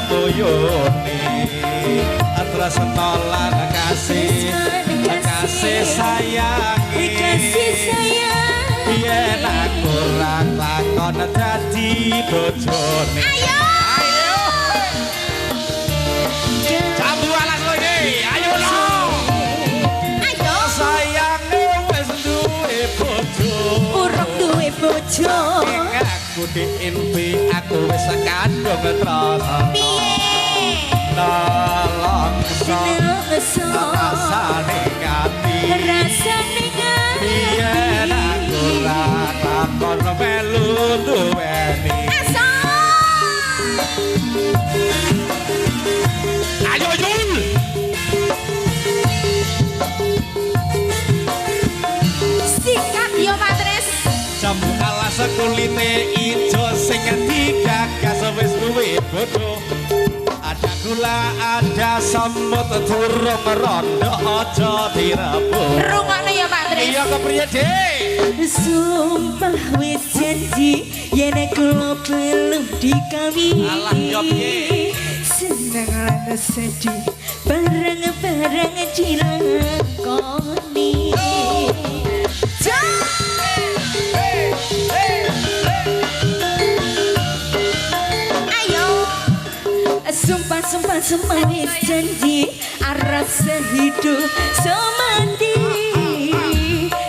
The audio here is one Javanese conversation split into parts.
nguyuni tresno lan kasih, kasih sayangi. Kasih sayang. Yen aku ora lakon dadi bojone. Ayo. Ayo. Jambu alas kowe iki. Ayo no. Ayo. Sayange wis duwe bojo. Urung duwe bojo. Ning aku diimpi aku wis kandung tresno. Piye? Nelongso Nelongso. rasane ati. Rasane ati. Yen aku ora lakon melu duweni. Asal. Ayo Yul. Sikat yo Patres. Jambu alas kulite ijo sing digagas wis duwe bojo. Ada gula, ada semut durung rondo aja direbut. Rungokne ya Pak Tris. Iya kepriye, Dik? Sumpah wis janji yen kula belum dikawini. Alah, yo piye? Seneng lan sedih bareng-bareng dilakoni. Ayo. Sumpah, sumpah, sumpah wis janji arep sehidup semati.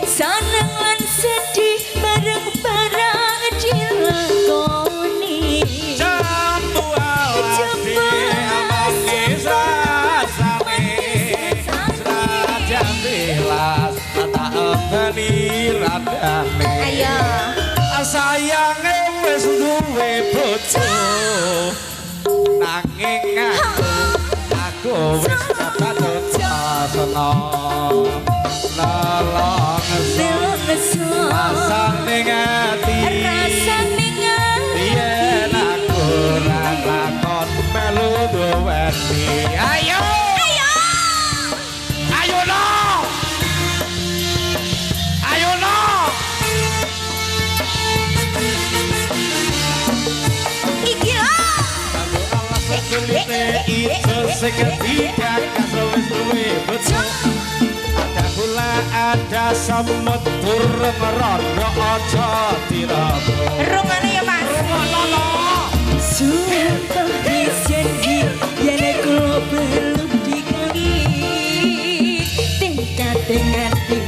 Seneng lan sedih bareng-bareng dilakoni. Jambu alas Jambu manis rasane. Raja belas tak enteni randane. Ayo. Sayange wis duwe bojo. Nanging aku wis kebacut tresno. Nelongso Nelongso rasane ati. rasane ati. Yen aku ora lakon melu duweni. Ayo. Ayo. Ayo no. Ayo no. Iki lho. Kulite ijo sing digagas wis duwe bojo. Ada gula, ada semut durung rondo aja direbut. Rungokne ya Mas. Sumpah wis janji yen kula belum dikawini. Tingkat ati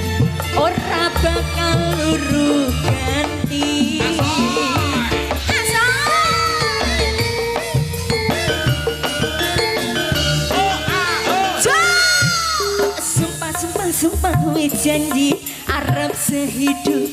ora bakal luru ganti. Sumpah, sumpah, sumpah wis janji arep sehidup